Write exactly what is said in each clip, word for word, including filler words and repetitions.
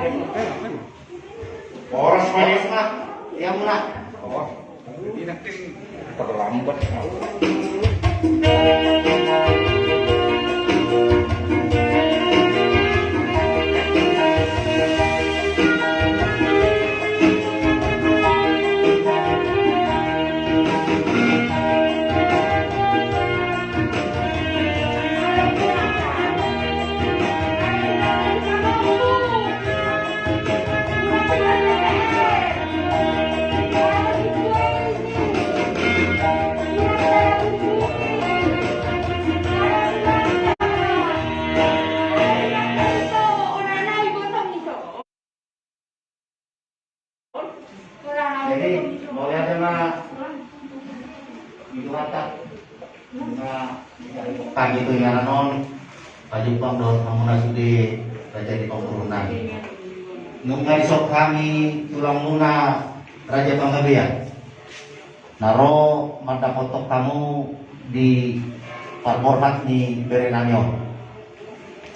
Horas ma. Horas ma. Ia muna. Oh. Terlambat. Jadi, mauliate ma di Tuhanta. Nunga pagi tu inganan on, pajumpang dohot hamuna sude raja ni pangurunami. Nunga disok hami tulangmuna Raja Panggabean na ro mandapothon hamu di parborhat ni berenami on.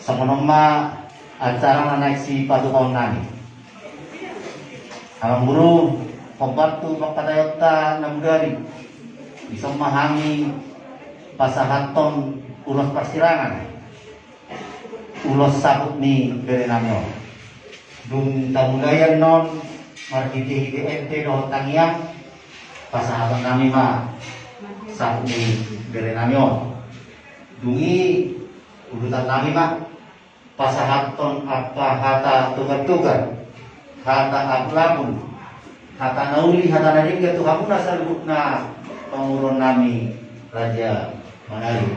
Songon on ma acara na naeng sipatupaonnami. Amang guru, hombar tu pangkataionta na mudari, dison ma hami pasahathon ulos parsirangan, ulos saput ni berenami on. Dung tamulai annon marhitehite ende dohot tangiang, pasahatonnami ma saput ni berenami on. Dung i udutannami ma pasahathon angka hata togar-togar, hata apul-apul, hata na uli, hata na denggan tu hamuna saluhutna pangurunami Raja Manalu.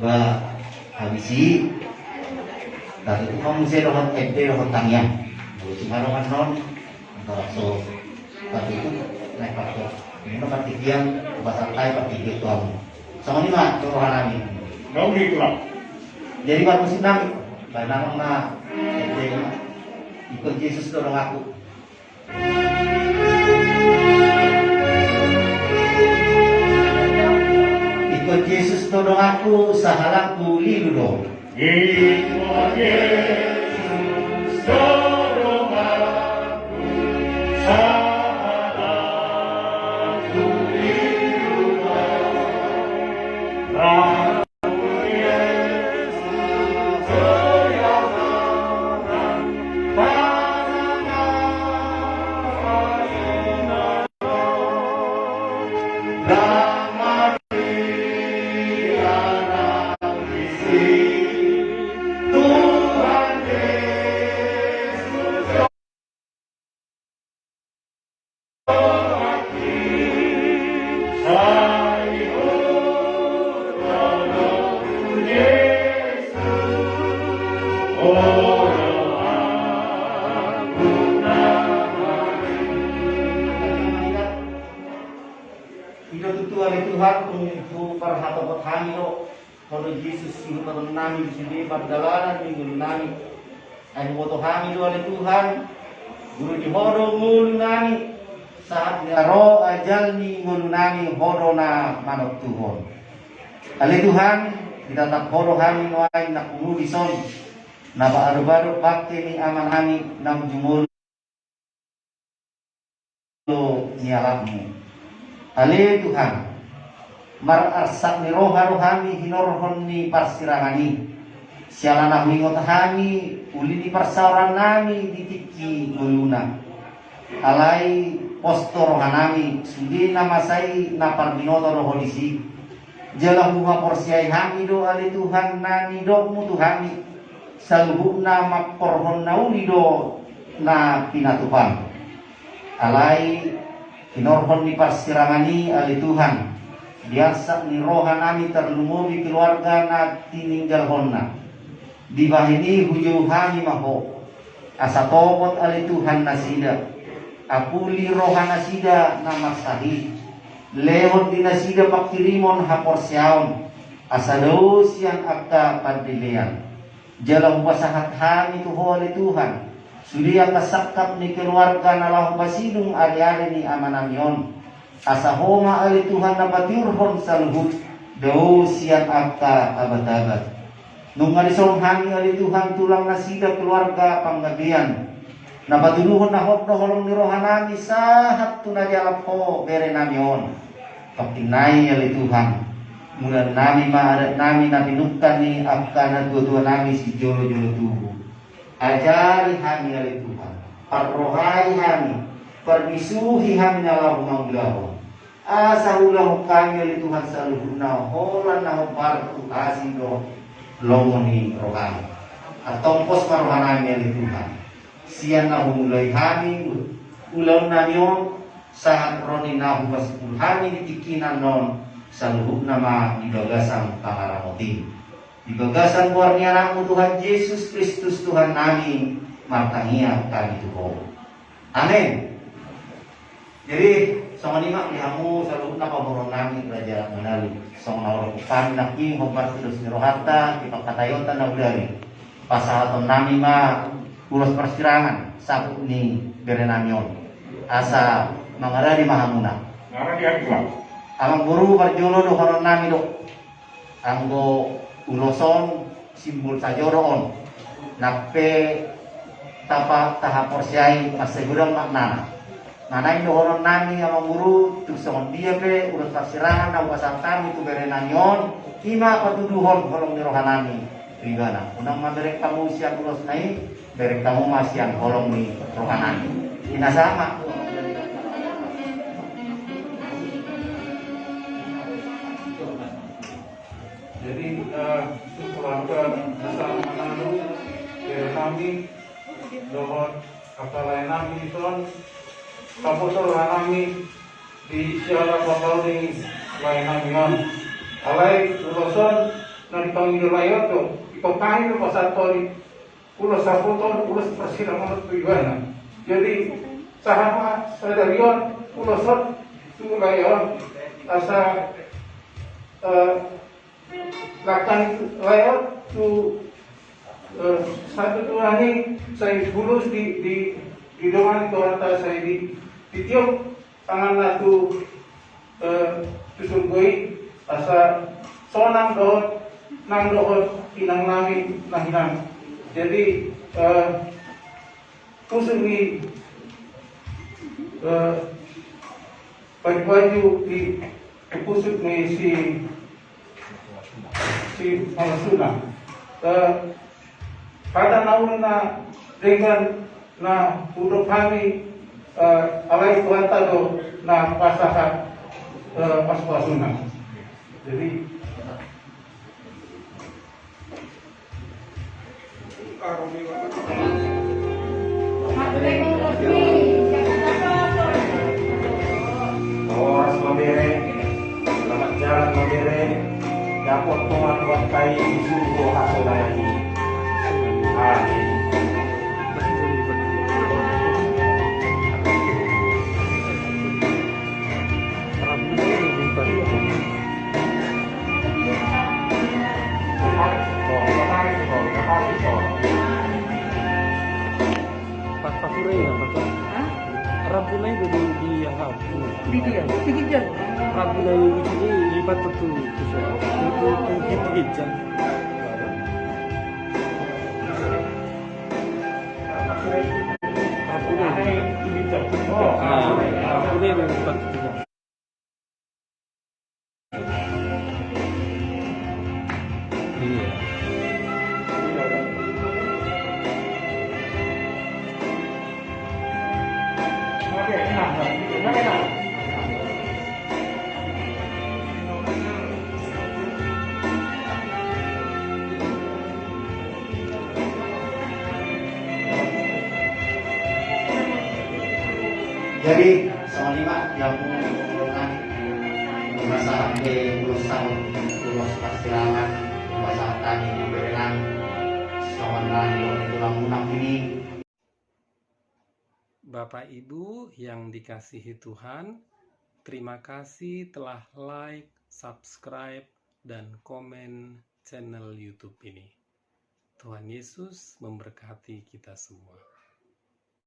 Ba habis i tatutup ma muse dohot ende dohot tangiang. Molo sumaro annon antara so tatutup naik parkot. Ini partingkian, pasahat partingkian tu hamu. Songon i ma tu rohanami. Nauli pulang. Jadi parmusiknami, baen nama ma ende i ma. Ingkon Jesus do donganku. Ingkon Jesus do donganku, sahalangku lilu do. Ingkon Jesus do donganku, sahalangku lilu do. I do tutu ale Tuhan, tung tu parhatopot hami do. Ho do Jesus, sihutonnami di sude pardalanan ni ngolunami. Ai huboto hami do ale Tuhan, guru ni Ho do ngolunami, sahat ni ro ajal ni ngolunami Ho do na manontuhon. Ale Tuhan, ditatap Ho do hami nuaeng nangkung dison, na paadop-adop bangke ni amanami na uju ngolu do nialapmu. Ale Tuhan, mararsak ni roha do hami hinorhon ni parsirangan i. Siala na huingot hami uli ni parsaorannami di tingki ngoluna. Alai pos do rohanami, sude na masa i na parbinoto do Ho disi. Jala huhaporseai hami do ale Tuhan na nidokmu tu hami, saluhutna mamporhon na uli do na pinatupam. Alai hinorhon ni parsirangan i ale Tuhan, diarsak ni rohanami tarlumobi keluarga na tininggalhonna. Dibahen i hujou hami ma Ho, asa topot ale Tuhan nasida, apuli rohanasida na marsahit, lehon di nasida pangkirimon haporseaon, asa dao sian angka pandelean. Jala hupasahat hami tu Ho ale Tuhan, sude angka sangkap ni keluarga na laho pasidung ari-ari ni amanami on, asa Ho ma ale Tuhan na patiurhon saluhut, dao sian angka abat-abat. Nunga dison hami ale Tuhan tulang nasida keluarga Panggabean, na patuduhon na hot do holong ni rohanami sahat tu na dialap Ho berenami on. Tongkin nai ale Tuhan, mulaannami ma adatnami na pinungka ni angka natuatuanami sijolojolo tubu. Ajari hami ale Tuhan, parrohai hami, parbisuhi hami na laho mangulahon. Asa huulahon hami ale Tuhan saluhutna holan na hombar tu asi dohot lomo ni roham. Antong pos ma rohanami ale Tuhan, sian na humulai hami ulaonnami on, sahat ro ni na hupasipul hami di tingki na annon, saluhutna ma di bagasan pangaramotim. Di bagasan goar ni Anakmu Tuhan Jesus Kristus Tuhannami, martangiang hami tu Ho. Amen. Jadi songon i ma di hamu saluhutna pamoruonnami Raja Manali. Songon na hurang hami nangkin hombar tu dos ni rohanta, di pangkataionta na hudari, pasahatonnami ma ulos parsirangan saput ni berenami on, asa mangaradi ma hamuna. Ngaradi anggo. Amangboru, parjolo dohononnami do, anggo ulos on simbol sajoro on, nang pe tapa tahaporseai mansai godang maknana. Na naeng dohononnami amangboru, tung songon dia pe ulos parsirangan na hupasahat hami tu berenami on, i ma patuduhon holong ni rohanami tu ibana. Unang ma bereng hamu sian ulosna i, bereng hamu ma sian holong ni rohanami. Inna sahat ma. Jadi, eh, keluarga besar Manado, berenami, dohot angka laenami dison, saputor laenami di siala papauli laenami on. Alai ulos on na dipangido lae on do, dipapahi do pasahat hami ulos saputor, ulos parsirangan tu ibana. Jadi sahat ma sadari on ulos on tu lae on, asa, eh, langkani lae on tu, eh, satu Tuhan i sai bulus di, di, didongani Tuhanta, sai di, ditiop tanganna tu, eh, tu surgo i, asa sonang dohot nang dohot inangnami na hinan. Jadi, eh, pusuk ni, eh, baju-baju di pusuk ni si, si Malasuna. Eh, hata na uli na denggan na hudok hami, eh, alai Tuhanta do na pasahat, eh, pasu-pasuna. Jadi, horas ma bere, selamat jalan ma bere, dapot ma tuat kai di surgo hasonangan i. Amin. Pas, pas sore ya, pas. Hah? Rambu na itu di, di, aha, di dia, di dia. Rambu na itu di, di patut tu, tu, tu, tu, tu, tu, tu, tu, tu. Rambu na itu. Ah, rambu na itu di patut tu. Iya. Jadi, songon i ma, di hamu na hurang hami, masa ate ulos saut, ulos parsirangan, masa tani di berenang, songon na nidok ni tulang muna i. Bapak Ibu yang dikasihi Tuhan, terima kasih telah like, subscribe, dan komen channel YouTube ini. Tuhan Yesus memberkati kita semua.